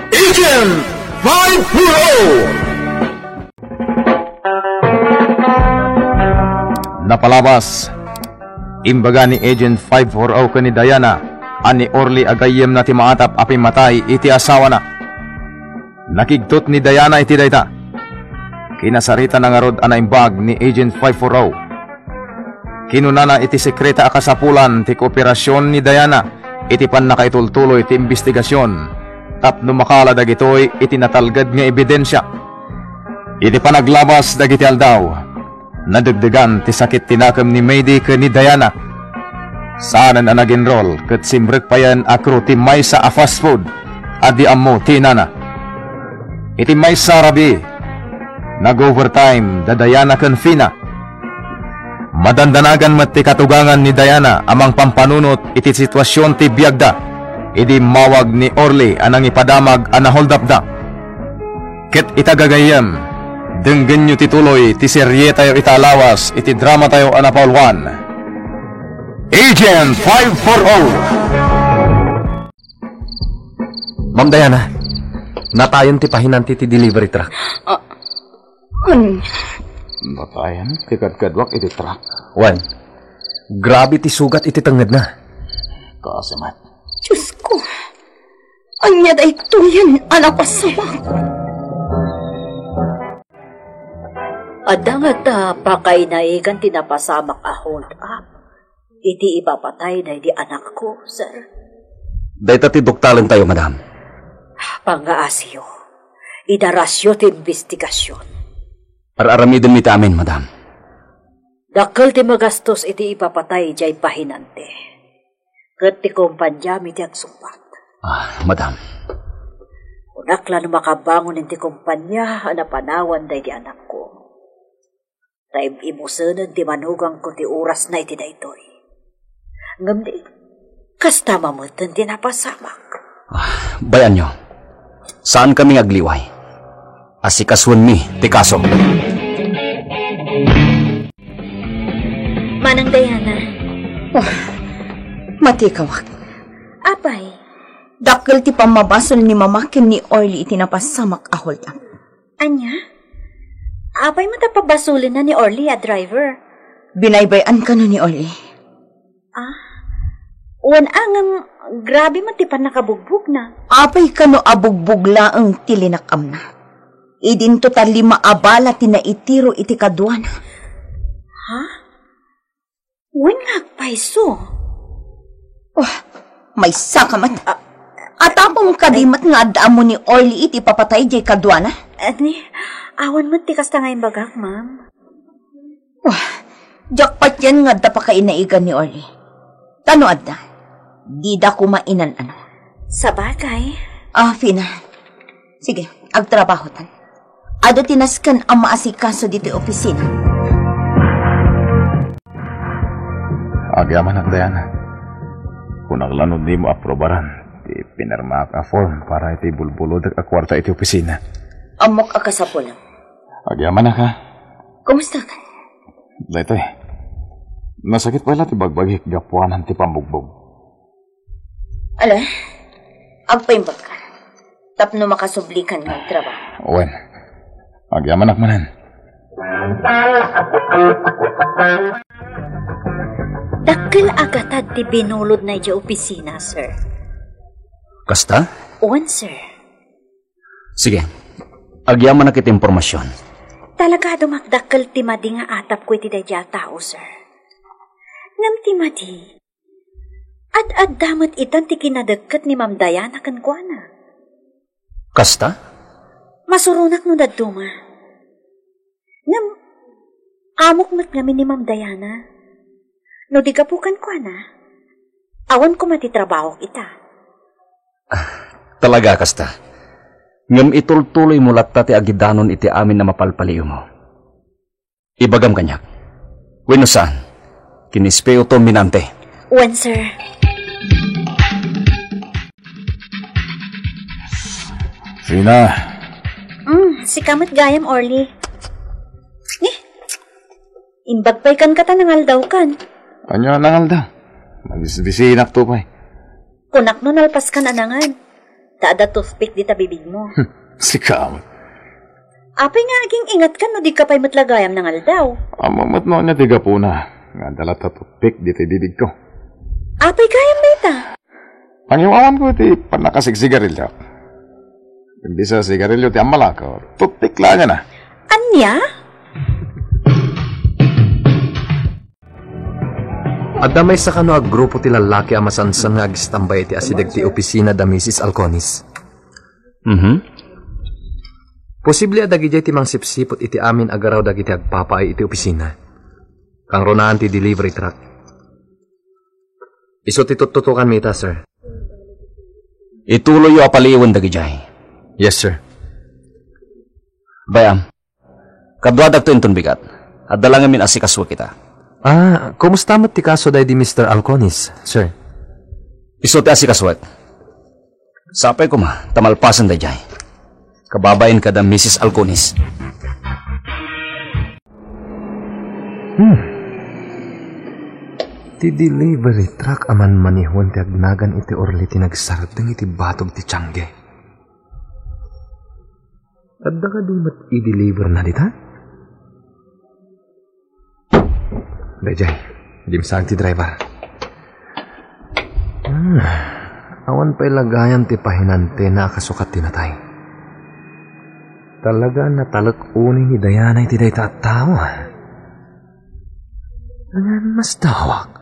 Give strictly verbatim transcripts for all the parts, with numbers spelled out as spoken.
Agent five four oh! Napalabas, imbaga ni Agent five four oh ken ni Diana a ni Orly a gayyemna ti maatap a pimmatay iti asawana. Nakigtot ni Diana iti dayta. Kinasaritana ngarud a naimbag ni Agent five four oh. Kinunana iti sekreta a kasapulan ti kooperasion ni Diana iti pannakaitultuloy ti imbestigasion tapno makala dagitoy iti natalged nga ebidensia. Iti panaglabas dagiti aldaw, nadegdegan ti sakit ti nakem ni Mady ken ni Diana. Saanen a nag-enroll ket simrek payen a crew ti maysa a fast food a di ammo ti inana. Iti maysa a rabii, nag-overtime da Diana ken Fina. Madandanagan met ti katugangan ni Diana a mangpampanunot iti situasion ti biagda idi immawag ni Orly a nangipadamag a naholdapda. Ket ita gagayyem, denggenyo ti tuloy ti serietayo ita a lawas iti dramatayo a napauluan, Agent five four oh. Ma'am Diana, natayen ti pahinante ti delivery truck. Ah, ania? Natayen ti kadkaduak iti truck. Wen, grabe ti sugat iti tengngedna. Kaasi met. Diyos ko, ania daytoyen a napasamak? Adda ngata pakainaigan ti napasamak a hold up iti ipapatay daydi anakko, sir? Dayta ti doktalentayo, madam. Pangngaasiyo, idarasyo ti imbestigasion. Ar-aramidenmi ti amin, madam. Dakkel ti magastos iti ipapatay diay pahinante. Ket ti kompaniami ti agsungbat. Ah, madam. Kunak la no makabangon iti kompania a napanawan daydi anakko. Ta im-imusenen ti manugangko ti orasna iti daytoy. Ngem di, kasta mameten ti napasamak. Ah, bay-anyo, saankami nga agliway. Asikasuenmi ti kaso. Manang Diana. Oh, matikawak. Apay? Dakkel ti pammabasol ni Mama ken ni Orly iti napasamak a hold up. Ania? Apay met a pabasolenna ni Orly a driver? Binaybay-an kano ni Orly. Ah? Wen a, ngem grabe met ti pannakabugbogna. Apay kano a bugbog laeng ti linak-amna? Idinto ta lima a bala ti naitiro iti kaduana. Ha? Wen nga agpayso. Oh, maysa ka met. Ah, atapom kadi met nga adda ammo ni Orly iti papatay diay kaduana? Ani, awan met ti kasta nga imbagak, ma'am. Wah, diak patien nga adda pakainaigan ni Orly. Ta no adda, dida koma inan-ano. Sabagay. Ah, Fina. Sige, agtrabahotan. Adu ti nasken a maasikaso ditoy opisina. Agyamanak, Diana. Kunak la no dimo aprobaran ti pinirmaak a form para iti bulbulodek a kuarta iti opisina. Ammok a kasapulem. Agyamanak, ha? Kumusta ka? Daytoy. Nasakit pay la ti bagbagik gapuanan ti pambugbog. Ala, agpaimbag ka. Tapno makasublikan nga agtrabaho. Wen, agyamanak manen. Dakkel a gatad ti binulodna idiay opisina, sir. Kasta? Wen, sir. Sige. Agyamanak iti impormasion. Talaga a dumakdakkel ti madi nga atapko iti daydiay a tao, sir. Ngem ti madi, ad-adda met itan ti kinadekket ni Ma'am Diana kenkuana. Kasta? Masuronak no dadduma. Ngem, amok met ngamin ni Ma'am Diana. No di gapu kenkuana, awan koma ti trabahok ita. Talaga kasta. Ngem itultuloymo latta ti agidanon iti amin a mapalpaliiwmo. Ibagam kaniak. Wenno saan, kinispioto minante. Wen, sir. Fina. Mm, sika met gayam, Orly. Eh, imbag pay kan kata nangaldaw kan. Ania nangaldaw? Mabisbisinakto pay. Kunak no nalpas kan a nangan. Ta adda toothpick dita bibigmo. Sika met. Apay nga aging-ingatkan no dika pay met la gayam nangaldaw? Ammom met no ania ti gapuna nga adda latta toothpick ditoy bibigko. Apay gayam dayta? Pangiwawanko iti pannakasigsigarilio. Imbes a sigarilio ti ammalak, toothpick laengen a. Ania? Adda maysa kano a grupo ti lallaki a masansan nga agistambay iti asideg ti opisina da Misis Alconis. Mhm. Posible a dagidiay ti mangsipsiput iti amin a garaw dagiti agpapaay iti opisina. Kangrunaan ti delivery truck. Isu ti tuttutukanmi ita, sir. Ituloyyo a paliiwen dagidiay. Yes, sir. Bay-am, kaduadakto inton bigat. Adda laeng ngamin asikasuek ita. Ah, kumusta met ti kaso daydi Mister Alconis, sir? Isu ti asikasuek. Sapay koma, ta malpasen daydiay. Kababain kada Misis Alconis. Hmm. Ti delivery truck a manmanihuen ti agnagan iti Orly ti nagsardeng iti batog ti Tiange. Adda kadi met i-deliver na dita? Daydiay, dimsaag ti driver. Ah, awan pay la gayam ti pahinantena a kasukat ti natay. Talaga a natalek unay ni Diana iti dayta a tao, ah. Ania, masdawak.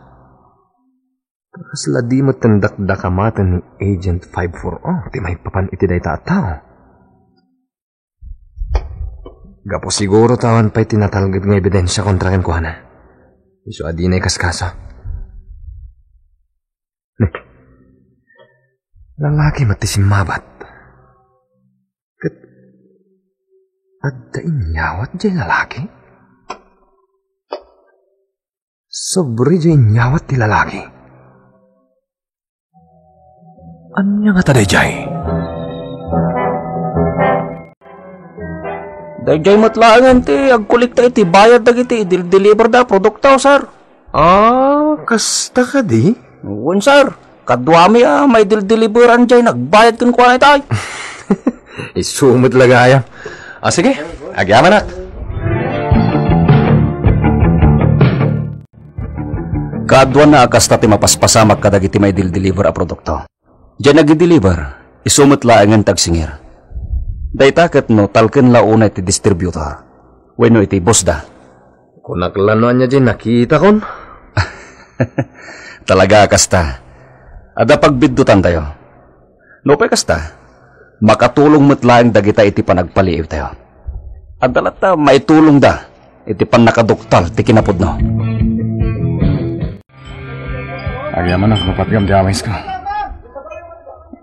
Kasla di met dakdakamaten ni Agent five four oh ti maipapan iti dayta a tao. Gapu siguro ta awan pay ti natalged nga ebidensia kontra kenkuana. Isu a dina ikaskaso. Lalaki met ti simmabat. Ket adda inyawat jay lalaki? Sobre jay inyawat ti lalaki. Ania ngata dayjay? Dayjay met laengen ti agkolekta iti bayad dagiti idil-deliver da a produkto, sir. Ah, kasta kadi? Wen, sir. Kaduami a maidil-deliveran jay nagbayad kenkuana itay. Isu met la gayam. Ah, sige, agyamanak. Kaaduanna a kasta ti mapaspasamak kadagiti maidil-deliver a produkto. Diay nagideliver, isu met laengen ti agsingir. Dayta ket no talken la unay ti distributor wenno iti boss da. Kunak la no ania diay nakitakon. Talaga a kasta. Adda pagbiddutantayo. Nupay kasta, makatulong met laeng dagita iti panagpaliiwtayo. Adda latta maitulongda iti pannakaduktal ti kinapudno. Agyamanak no patgam ti awisko.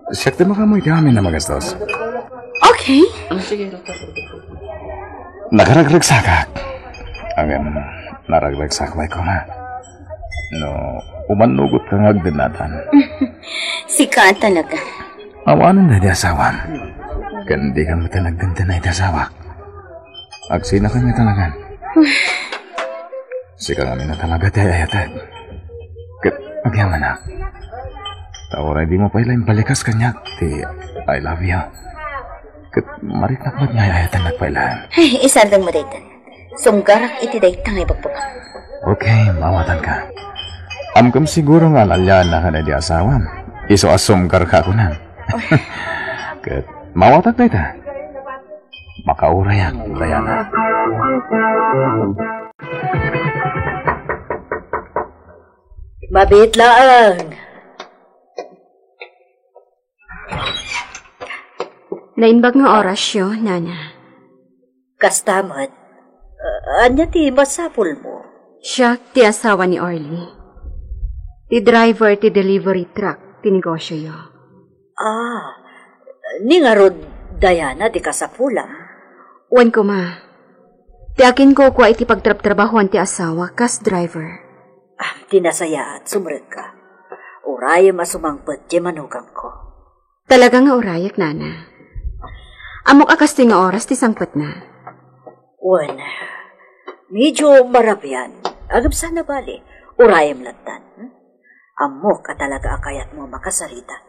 Siak ti makaammo iti amin a magastos. Okay. Nagaragragsakak. Ngem, naragragsak pay koma. No, umannugotka nga agdennatan. Sika talaga. Awanen daydi asawam. Ken dika met nagdendena iti asawak. Agsinakan nga talagan. Sika ngamin a talaga ti ay-ayatek. Ket agyamanak. Ta uray dimo pay la imbalikas kaniak ti I love you. Ket mariknak met nga ay-ayatennak pay laeng. Ay, isardeng mo dayta. Sumgarak iti dayta nga ibagbagam. Okay, mawatanka. Amkam siguro nga alalianna kadaydi asawam. Isu a sumgarka kunam. Ket mawatak dayta. Makaurayak, Diana. Mabiit laeng. Naimbag nga orasyo, Nana. Kasta met. Ah, ania ti masapulmo? Siak ti asawa ni Orly. Ti driver ti delivery truck ti negosioyo. Ah, ni ngarud, Diana, ti kasapulam? Wen koma. Ti akinkukua iti pagtrabtrabahoan ti asawa kas driver. Ah, ti nasayaat, sumrekka. Urayem a sumangpet ti manugangko. Talaga nga urayek, Nana. Ammok a kastoy nga oras ti sangpetna. Wen, medyo marabian. Ngem saan a bale, urayem lattan. Ammok a talaga a kayatmo a makasarita.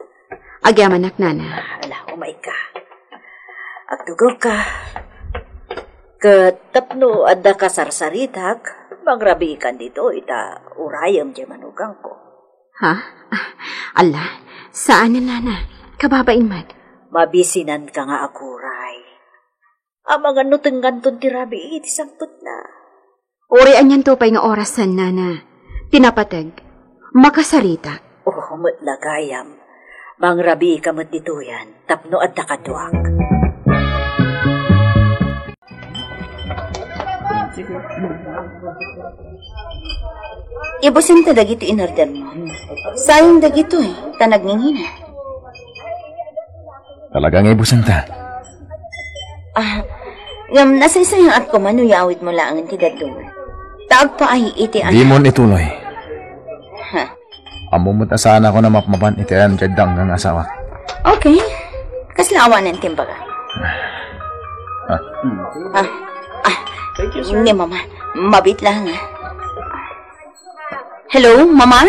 Agyamanak, nana. Ala, umayka. Agtugawka. Ket tapno adda kasarsaritak, mangrabiikan ditoy ta urayem diay manugangko. Ha? Alla, saan, nana. Kababain met. Mabisinanka nga aguray. Amangan no tengnganton ti rabii iti sangpetna. Uray anianto pay nga orasen, nana. Ti napateg, makasarita. Oh, met la gayam. Mangrabiika met ditoyen tapno adda kaduak. Ibusenta dagiti inordermo. Sayang dagitoy, ta nagngingina. Talaga nga ibusenta. Ah, ngem nasaysayaat koma no yaawidmo laengen ti dadduma. Ta agpaay iti an- Dimon ituloy. Ha? Ammom met a saanakon a mapmapan iti ayan ti adda nga asawa. Okay. Kasla awanen ti imbaga. Ah. Ah, ah, ni Mama, mabiit lang, ah. Hello, Mama?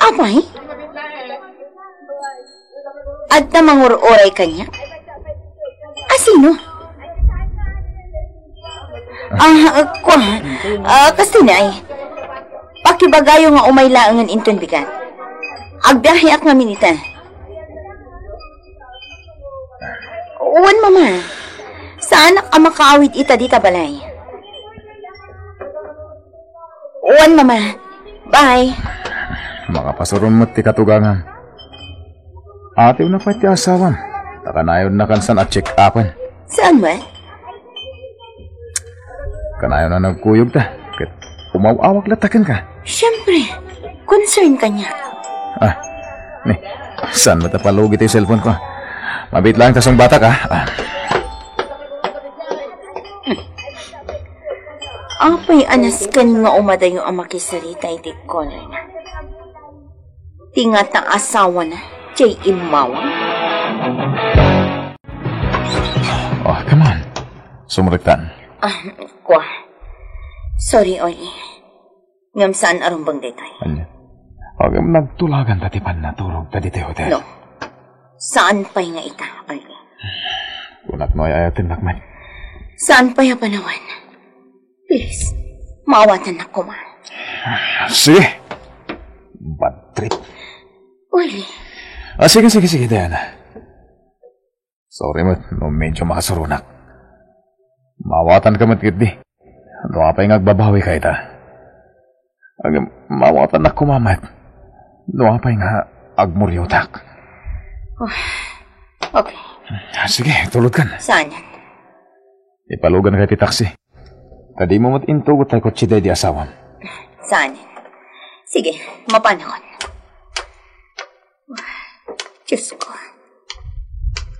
Apay? Adda mangur-uray kaniak? A sino? Ah, kua, ah, kasta nay. Pakibagayo nga umay laengen inton bigat. Agbiaheak ngamin ita. Wen, Mama. Saanak a makaawid ita dita balay. Wen, Mama. Bye. Makapasuron met ti katugangam. Atiwna pay ti asawam. Ta kanayonnakan san a check-upen. Saan met? Kanayon a nagkuyogta. Ket umaw-awag latta kenka. Siyempre. Concern kaniak. Ah, ni, saan met a palugi ti cellphone ko? Mabiit lang ta sungbatak, ah. Ah. Apay a nasken nga umadayo a makisarita iti caller na? Ti ngata asawana, diay immawa? Oh, come on. Sumrektan. Ah, kua. Sorry, Oli. Ngem saan a rumbeng daytoy. Ania? Ngem nagtulagan ta ti pannaturog ta ditoy hotel. No. Saan pay nga ita, Arnie? Kunak no ay-ayatennak met. Saan pay a panawen? Please, maawatannak koma. Sige. Bad trip. Arnie. Ah, sige, sige, sige, Diana. Sorry met no medyo makasuronak. Maawatanka met ketdi. No apay nga agbabawika ita. Ngem, maawatannak koma met. No apay nga agmuriotak. Oh, okay. Ah, sige, tulodkan. Saan yan? Ipaluganka iti taxi. Ta dimo met intugot ti kotse daydi asawam. Saan yan? Sige, mapanakon. Diyos ko.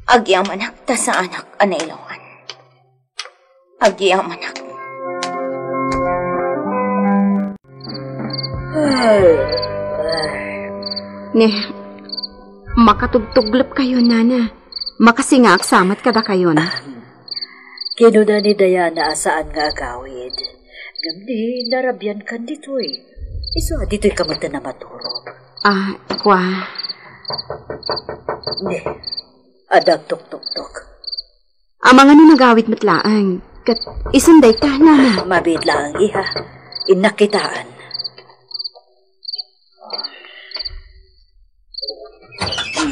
Agyamanak ta saanak a nailawan. Agyamanak. Ne, makatugtuglep kayo, nana. Makasingaak sa met kadakayon. Kinuna ni Diana a saan nga agawid. Ngem ni narabiankan ditoy. Isu a ditoy ka met a maturog. Ah, kua. Ne, adda agtuktuktok. Amangan no nagawid met laeng. Ket isun dayta, nana. Mabiit laeng, iha. Innak kitaen.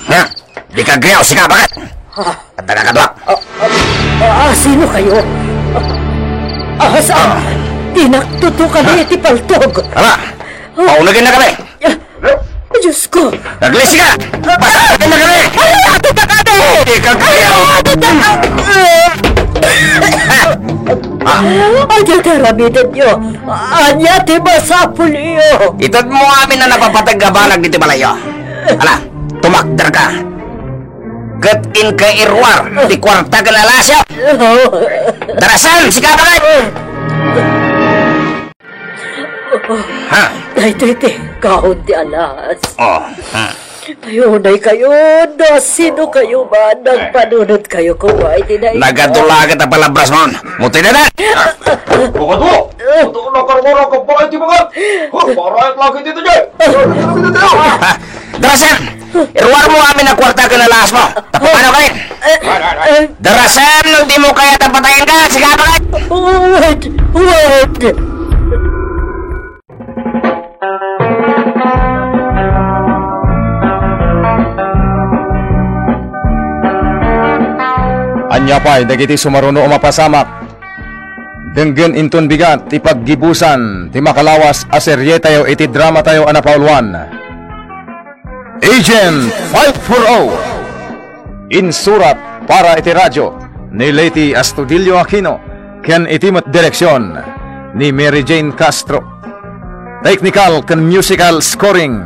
Ha? Dika agriaw, sika, baket? Ha? Adda ka kaduak? Ah, ah, ah, sino kayo? Ah, ah, saan? Ah. Dinak tutukan iti paltog. Ala, ah, paunegennakami. Ah, Diyos ko! Naglisika! Pasakitan na kami! Ay, atid na kami! Ikaw kayo! Ay, atid na kami! Ah. Ania ti aramiden yo? Ania ti masapul yo? Itedmo amin a napapateg a banag ditoy balayyo. Ala, tumakderka. Ket inka iruar ti kuarta ken alasyo. Darasan, sika, baket! Ha? Daytoy ti kaon ti alas. Oh, hmm. Ay, unay kayo, no sino kayo man, nagpanunot kayo koma iti nailaw. Nagadulagat a palabrasmon. Muti na na! Bukadmo! Ito na karwara ka pa iti mga! Ha, para at lagi dito niya! Ha? Darasem! Iruar mo amin a kuarta ken alahas mo. Tapatano ka rin. Darasem, no di mo kaya tapatayan ka, sige pa ka. Wait! Wait! Ania pay dagiti sumaruno a mapasamak? Denggen inton bigat ti paggibusan ti makalawas a serietayo iti dramatayo a napauluan. Agent five four oh. Insurat para iti radyo ni Leti Astudillo Aquino ken iti met direksion ni Mary Jane Castro. Technical ken musical scoring,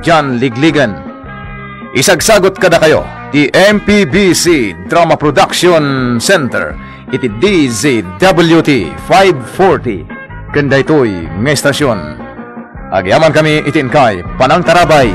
John Ligligan. Isagsagot kadakayo ti M P B C Drama Production Center iti D Z W T five forty ken daytoy nga estasion. Agyamankami iti inkay panangtarabay.